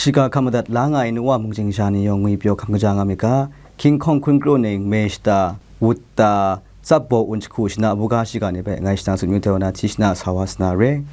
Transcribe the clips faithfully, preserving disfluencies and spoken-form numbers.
Shiga hkam madat la nga ai nu wa mungchying sha ni yawng ngwi pyaw hkam kaja nga myit ga, King Hkawng Hkun Kru Ning, Meshta, Wutta, Tsap Baw Un Jahku Shana buga shiga ni hpe ngai Shana Sut Myu Htoi wa na hti shana sa wa sa na re.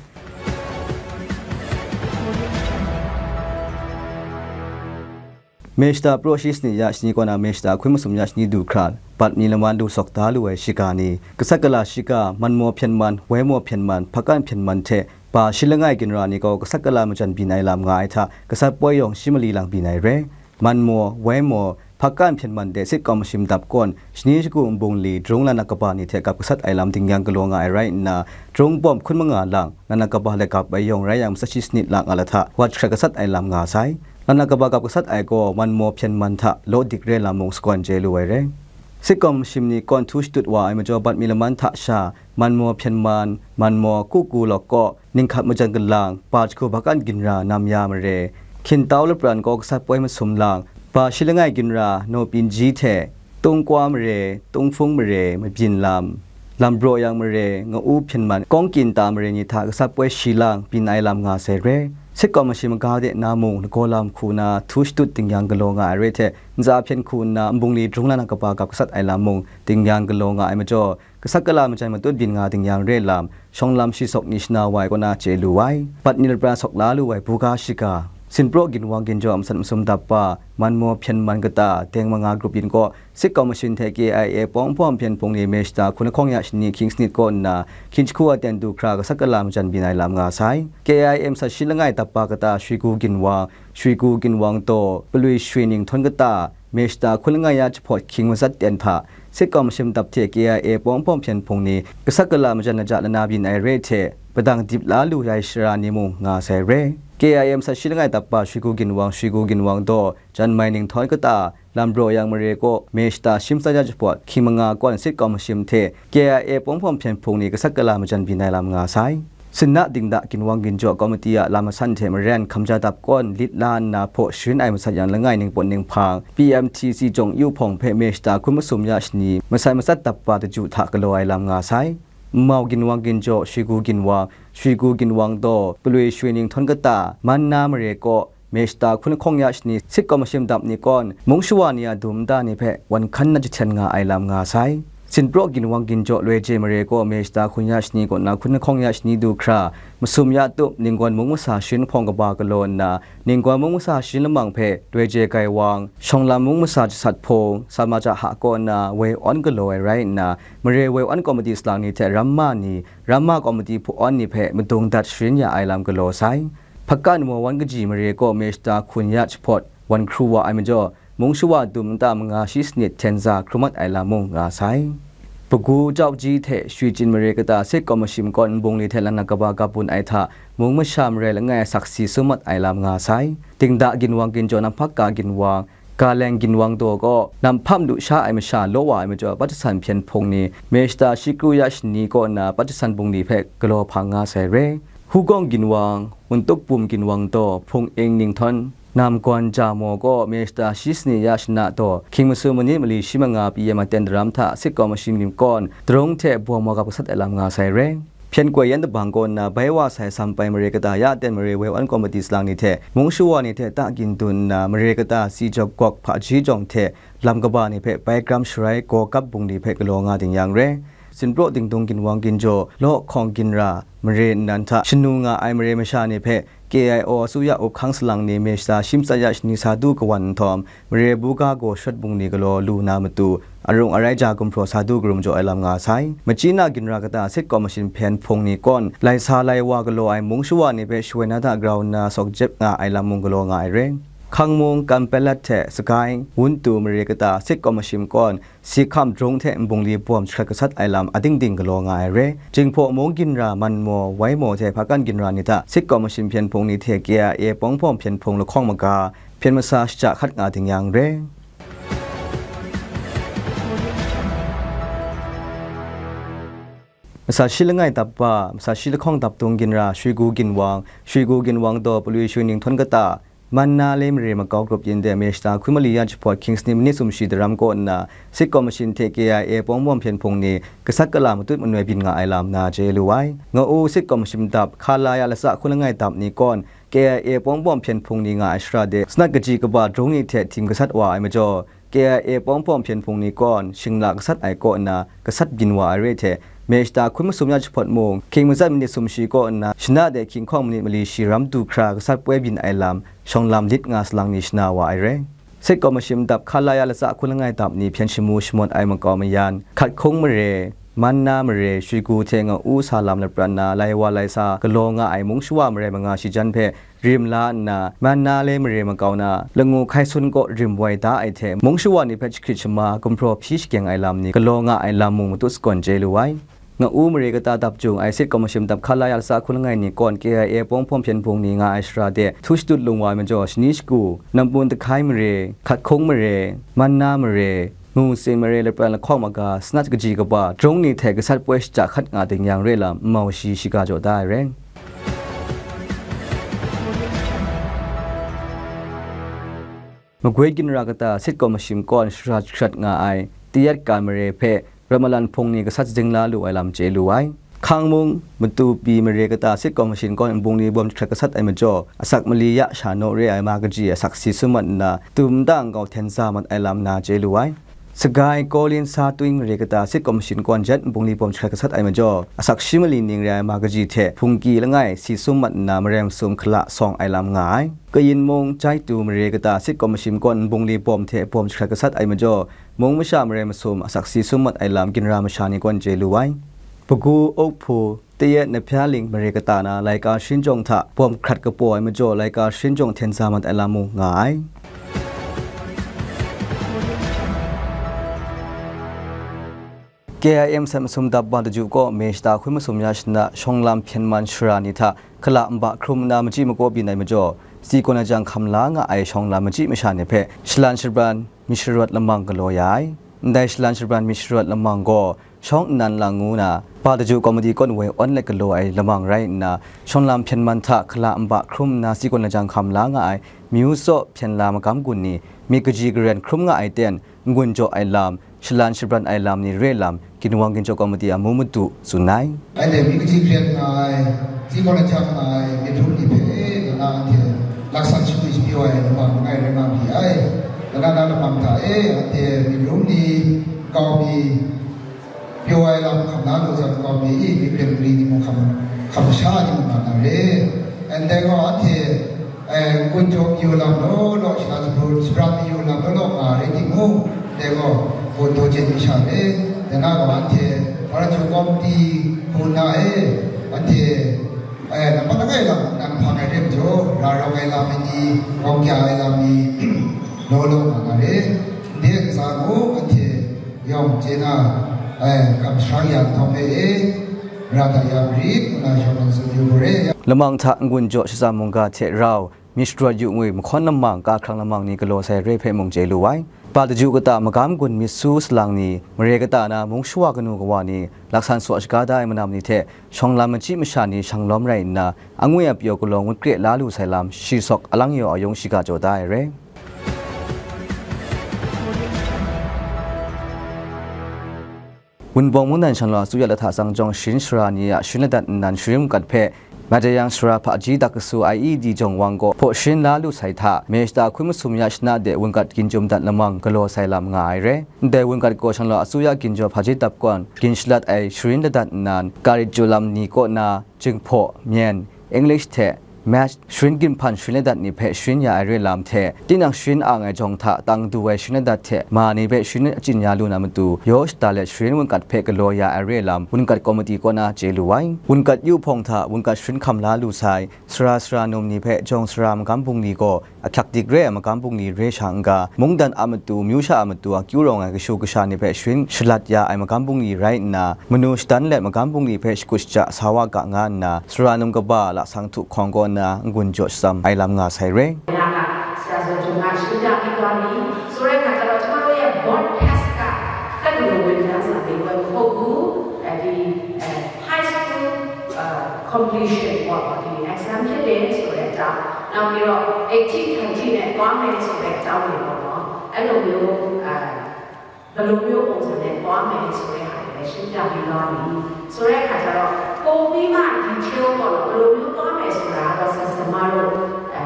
Meshta praw shi sanit ya shani kaw na Meshta hkun masum ya shani du hkra, bat ni laman lu sawk da lu ai shiga ni, gasat gala shiga, manmaw hpyen man, waimaw hpyen man, hpakan hpyen man hte, ba shi langai ginra ni gaw gasat gala majan byin ai lam nga ai hta, gasat poi yawng shi mali lang byin ai re. Manmaw, waimaw, hpakan hpyen man de sitkaw mashim dap kawn, shani shagu nbungli, drung lanak kaba ni hte gap gasat ai lam dingyang galaw nga ai rai nna, drung bawm hkun manga lang, lanak kaba hte gap ai yawng rai yang, matsat shi sanit la nga lahta, wat hkrat gasat ai lam nga sai. Lanak kaba gap gasat ai gaw, manmaw hpyen man hta, law dik re lam mung sagawn chye lu ai re. Sitkaw mashim ni kawn htu shadut wa ai majaw, bat mi laman hta sha, manmaw hpyen man, manmaw kuku lawk kaw, ninghkat majan galang, ba jahku hpakan ginra, nam ya mare, hkyintau lapran kaw gasat poi masum lang, ba shi langai ginra, naw pyin ji hte, tungkwa mare, tungfung mare, mabyin lam, lam braw yang mare, nga-u hpyen man, kawng kyin ta mare ni hta gasat poi shi lang, byin ai lam nga sai re. Sitkaw mashim maga de na mung, lagaw lam hku na, htu shadut dingyang galaw nga ai re hte, ntsa hpyen hku nna, nbungli drung lanak kaba gap gasat ai lam mung, dingyang galaw nga ai majaw, gasat gala majan matut byin nga dingyang re lam, shawng lam shi sawk ni shana wa ai kaw na chye lu ai, bat ni lapra sawk la lu ai buga shiga, sinpraw ginwang ginjaw masat masum dap pa, manmaw hpyen man kata, deng manga grup yin kaw, sitkaw mashim hte K I A pawng hpawm hpyen hpung ni Meshta hkun lahkawng ya shani hkying sanit kaw nna, hkying jahku a ten du hkra gasat gala majan byin ai lam nga sai. K I A masat shi langai dap pa kata, Shwigu ginwang, Shwigu ginwang daw, palwi shwi ning htawn kata, Meshta hkun langai ya jahpawt hkying matsat ten hta, sitkaw mashim dap hte K I A pawng hpawm hpyen hpung ni, gasat gala majan laja lana byin ai re hte, padang dip la lu ai shara ni mung nga sai re. K I A masat shi langai dap pa Shwigu ginwang, Shwigu ginwang daw, janmai ning htawn kata, lam braw yang mare kaw, Meshta shi matsat ya jahpawt, hkying manga kawn sitkaw mashim hte, K I A pawng hpawm hpyen hpung ni gasat gala majan byin ai lam nga sai. Sinna dingda ginwang ginjaw komiti a lam masan hte maren hkamja dap kawn lit la nna hpaw sharin ai masat yang langai ningpawt ninghpang, P M T C jawng yu hpawng hpe Meshta hkun masum ya shani, masai matsat dap pa daju hta galaw ai lam nga sai. Nmau ginwang ginjaw, Shwigu ginwang, Shwigu ginwang daw, palwi shwi ning htawn kata, man na mare kaw, Meshta hkun lahkawng ya shani, sitkaw mashim dap ni kawn, mung shawa ni a dum nta ni hpe wan hkan na jahten nga ai lam nga sai. Sinpraw ginwang ginjaw loi je mare kaw, Meshta hkun ya shani kaw na hkun lahkawng ya shani du hkra, masum ya tup, ninggawn mung masa sharin hpawng kaba galaw nna, ninggawn mung masa sharin lamang hpe loi je gaiwang, shawng lam mung masa jasat hpung, Samaja ha kaw nna woi awn galaw ai rai nna, mare woi awn komiti salang ni hte ramma ni, ramma komiti hpu awn ni hpe madung dat sharin ya ai lam galaw sai. Hpakan Mawan kaji mare kaw Meshta hkun ya jahpawt wan hkru wa ai majaw, mung shawa dum nta manga shi sanit hten za hkrum mat ai lam mung nga sai. Pagu jau ji hte shwi chyin mare kata sitkaw mashim kawn nbungli hte lanak kaba gap bun ai hta, mung masha marai langai saksi sum mat ai lam nga sai. Dingda ginwang ginjaw namhpak ka ginwang, Galeng ginwang daw kaw, namhpam lu sha ai masha law wa ai majaw, Pajasan hpyen hpung ni, Meshta shi kru ya shani kaw nna Pajasan bungli hpe galaw hpang nga sai re. Hugawng ginwang, Wuntuk bum ginwang daw, hpung ing ning htawn, Namgawn ja maw kaw, Meshta shi sanit ya shana daw, hkying masum manit mali shi manga P M a ten daram hta sitkaw mashim nim kawn, darung hte bawm wa gap gasat ai lam nga sai re. Hpyen koi yan dabang kaw nna bai wa sai Sampai mare kata ya ten mare woi awn komiti salang ni hte, mung shawa ni hte ta gin dun nna, mare kata si jawk gawk hpaji jawng hte lam kaba ni hpe bai gram sharai gaw gap bungli hpe galaw nga ding yang re. Sinpraw dingdung ginwang ginjaw, law hkawng ginra, mare nnan hta shanu nga ai mare masha ni hpe, K I O asuya up hkang salang ni Meshta shi matsat ya shani sa du kawan nhtawm, mare buga gaw shawt bungli galaw lu na matu, arung arai ja gumhpraw sa du karum jaw ai lam nga sai. Machyi na ginra kata sitkaw mashim hpyen hpung ni kawn, lai sa lai wa galaw ai mung shawa ni hpe shawoi na hta grau nna sawk jep nga ai lam mung galaw nga ai re. Hkangmung, Kanpelat hte Sagai, Wuntu mare kata sitkaw mashim kawn, si hkam drung hte nbungli bawm jahkrat gasat ai lam ading ding galaw nga ai re. Jinghpaw mung ginra Manmaw, Waimaw hte Hpakan ginra ni hta sitkaw mashim hpyen hpung ni hte K I A pawng hpawm hpyen hpung lahkawng maga, hpyen masa shaja hkat nga ding yang re. Masa shi langai dap ba, masa shi lahkawng dap dung ginra, Shwigu ginwang, Shwigu ginwang daw, palwi shwi ning htawn kata, Manna le mare makau grup yin de Meshta hkun mali ya jahpawt hkying sanit manit sumshi daram kaw nna, sitkaw mashim hte K I A pawng bawm hpyen hpung ni, gasat gala matut manoi byin nga ai lam na chye lu ai. Nga u sitkaw mashim dap, Khalaya latsa hkun langai dap ni kawn, K I A pawng bawm hpyen hpung ni nga ai shara de sanat kaji kaba drone ni hte htim gasat wa ai majaw, K I A pawng bawm hpyen hpung ni kawn shingla gasat ai kaw nna gasat byin wa ai re hte, May shata hkun masum ya jahpawt mung, hkying matsat minit sumshi kaw nna shana de hkying hkawng minit mali shi ram du hkra gasat poi byin ai lam, shawng lam lit nga salang ni shana wa ai re. Sitkaw mashim dap hkalaya latsa hkun langai dap ni hpyen shamu shamawt ai makau mayan, Hkat Hkung mare, Manna mare, Shwigu hte Nga-u sa lam lapran na lai wa lai sa galaw nga ai mung shawa marai manga shi jan hpe rim la nna, Manna le mare makau na, Langu Hkai Sun kaw rim wai da ai hte, mung shawa ni hpe jahkrit shama, gumhpraw hpyi shakeng ai lam ni galaw nga ai lam mung matut sagawn chye lu ai. Nga-u mare kata dap jung ai sitkaw mashim dap hkalaya latsa hkun langai ni kawn K I A pawng bawm hpyen hpung ni nga ai shara de htu shatut lung wa ai majaw, shani shagu, Nampun Dahkai mare, Hkat Hkung mare, Manna mare, Ngu Sin mare lapran lahkawng maga sanat kaji kaba drone ni hte gasat poi shata hkat nga ding yang re lam nmau shi shiga jaw da ai re. Magwi ginra kata sitkaw mashim kawn shara jahkrat nga ai Tayat Kan mare hpe Ramalan Hpung ni gasat zing la lu ai lam chye lu ai. Hkang mung, Matupi mare kata sitkaw mashim kawn nbungli bawm jahkrat gasat ai majaw, asak mali ya sha naw re ai ma kaji asak si sum mat nna, tu nta nkau hten za mat ai lam na chye lu ai. Sagai, Kawlin, Satwing mare kata sitkaw mashim kawn jet nbungli bawm jahkrat gasat ai majaw, asak shi mali ning re ai ma kaji hte hpungki langai si sum mat nna, marai masum hkala sawng ai lam nga ai. Kayin mung, Jaitu mare kata sitkaw mashim kawn nbungli bawm hte bawm jahkrat gasat ai majaw, mung masha marai masum asak si sum mat ai lam ginra masha ni kawn chye lu ai. Bagu, Okpu, Tayat, Napyaling mare kata na laika sharin jawng hta bawm hkrat kapaw ai majaw, laika sharin jawng hten za mat ai lam mung nga ai. K I M sat masum dap ba daju kaw May shata hkun masum ya shana shawng lam hpyen man shara ni hta hkala nba hkrum nna machyi makaw byin ai majaw, si kawn lajang hkam la nga ai shawng lam machyi masha ni hpe shalan shabran myit sharawt lamang galaw ya ai. Ndai shalan shabran myit sharawt lamang gaw shawng nnan lang ngu na, ba daju komiti kawn woi awn let galaw ai lamang rai nna, shawng lam hpyen man hta hkala nba hkrum nna si kawn lajang hkam la nga ai myu tsaw hpyen la magam gun ni myit kaji karen hkrum nga ai ten, n-gun jaw ai lam, shalan shabran ai lam ni re lam, ginwang ginjaw komiti a mu madu tsun ai. Anhte myit kaji hkren nga ai, si kawn lajang nga ai myit hkrum ni hpe, e, na na anhte laksan shapri shapyaw ai lamang langai rai nga hpyi ai. Na na na lamang hta e, anhte myit hkrum ni, nkau mi, pyaw ai lam hkam na lu jang, nkau mi, i, myit hkren mari ni mung hkam, hkam sha ni mung nga na re. Ndai gaw anhte, e, n-gun jaw mayu lam law law, shalan shabran mayu lam law law nga rai timung, dai gaw, gaw daw jen mi sha re, dai na gaw anhte, Marachu komiti hku na e, anhte, e, nampat langai lam nan hpang ai re majaw, ra rawng ai lam mi ni, gawng kya ai lam mi, law law nga na re, ndai a ntsa mung anhte yawng chye na, e, kamshang ya nhtawm e, e, ra da ya marit, ngu na shawng nnan tsun yu hku re. Lamang hta n-gun jaw shatsam mungga hte rau, myit sharawt yu ngwi mahkawn lamang, kahkrang lamang ni galaw sai re hpe mung chye lu ai. Ba daju kata magam gun myit su salang ni, mare kata na mung shawa kanu kawa ni, laksan saw shaga da ai manam ni hte shawng lam machyi masha ni shanglawm rai nna, angwi a pyaw galaw ngut kre la lu sai lam, shi sawk alang yaw ayung shiga jaw da ai re. Wunpawng mungdan shanglawt asuya lahta tsang jawng sharin sara ni a sharin ladat nnan sharin mungkat hpe, Madayang sara hpaji dak kasu I E D jawng wang gaw hpaw sharin la lu sai hta, May shata hkun masum ya shana de wungkat ginjum dat lamang galaw sai lam nga ai re. Ndai wungkat gaw shanglawt asuya ginjaw hpaji dap kawn gin shalat ai sharin ladat nnan, karit chyu lam ni kaw na, Jinghpaw, Myen, English hte Maths sharin ginhpan sharin ladat ni hpe sharin ya ai re lam hte, tinang sharin ang ai jawng hta tang du ai sharin ladat hte ma ni hpe sharin achyin ya lu na matu, yaw shada let sharin wunkat hpe galaw ya ai re lam, wunkat komiti kaw na chye lu ai. Wunkat yu hpawng hta wunkat sharin hkam la lu sai, sara sara num ni hpe jawng sara magam bungli gaw ahkyak dik re ai magam bungli re sha n-ga, mungdan a matu, myu sha a matu akyu rawng ai kashu kasha ni hpe sharin shalat ya ai magam bungli rai nna, manu shadan let magam bungli hpe shakut shaja sa wa ga nga nna, sara num kaba lasang htu hkawng kaw nna n-gun jaw shatsam ai lam nga sai re. ဆိုတဲ့အခါကျတော့ ကျမတို့ရဲ့ board test က တက္ကသိုလ်ဝင်တန်းစာမေးပွဲမဟုတ်ဘူး။ အဲဒီ အဲ high school အဲ completion ပေါ့နော်။ ဒီ exam ဖြစ်တယ်ဆိုတဲ့အကြောင်း၊ နောက်ပြီးတော့ eighteen twenty နဲ့သွားမယ်ဆိုတဲ့အကြောင်းတွေပေါ့နော်။ အဲ့လိုမျိုးအဲ ဘယ်လိုမျိုးပုံစံနဲ့သွားမယ်ဆိုတဲ့ဟာတွေလည်းရှင်းပြပြီးသွားပြီ။ ဆိုတဲ့အခါကျတော့ ပိုပြီးမှ detail ပေါ့နော် ဘယ်လိုမျိုးသွားမယ်ဆိုတာကတော့ ဆရာဆရာမတို့အဲ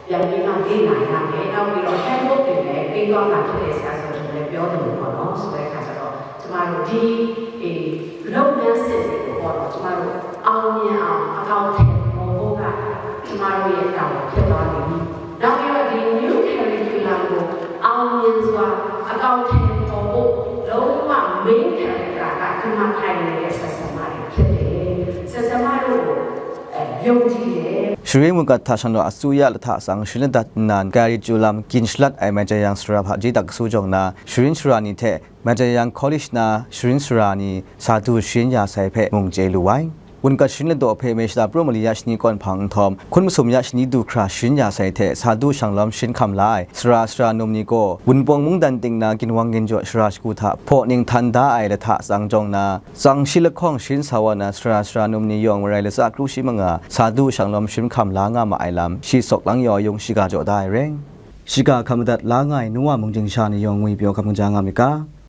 ပြန်ပြီးမှလေ့လာရမယ်။ နောက်ပြီးတော့ handbook တွေလည်းပေးသွားမှာဖြစ်တယ်ဆရာဆိုကျွန်တော်လည်းပြောတယ်လို့ပေါ့နော်ဆိုတဲ့အခါကျတော့ကျမတို့ဒီဒီလုပ်ငန်းစဉ်တွေကိုပေါ့နော်ကျမတို့အောင်မြင်အောင်အကောင့်ထဲပေါ်ဖို့ကကျမတို့ရဲ့တာဝန်ဖြစ်သွားပြီ။ နောက်ပြီးတော့ဒီ new curriculum ကိုအောင်မြင်စွာအကောင့်ထဲပေါ်ဖို့လုံးဝ main character ကဒီမှာထိုင်နေတဲ့ဆရာဆရာမတွေဖြစ်တယ်။ ဆရာဆရာမတို့ကိုအဲယုံကြည်တယ်။ Shirin Wunkat hta shanglawt asuya lahta sang shirin ladat nnan gari julam gin shalat ai Maitayang sara hpaji tak kasu jawng na, shirin sara ni hte Maitayang College na shirin sara ni sa du shirin ya sai hpe mung chye lu ai. Wunkat shirin ladaw hpe Meshta Pru Mali ya shani kawn hpang nhtawm, hkun masum ya shani du hkra shirin ya sai hte sa du shanglawm shirin hkam la ai sara sara num ni gaw, Wunpawng mungdan ting na ginwang ginjaw shara shagu hta hpaw ning htan da ai lahta tsang jawng na, tsang shi lahkawng shirin sa wa na sara sara num ni yawng marai latsa kru shi manga sa du shanglawm shirin hkam la nga ma ai lam, shi Sawk Lang Yaw Yung shiga jaw da ai rai. Shiga hkam madat la nga ai nu wa mung jing sha ni yawng ngwi pyaw hkam kaja nga myit ga.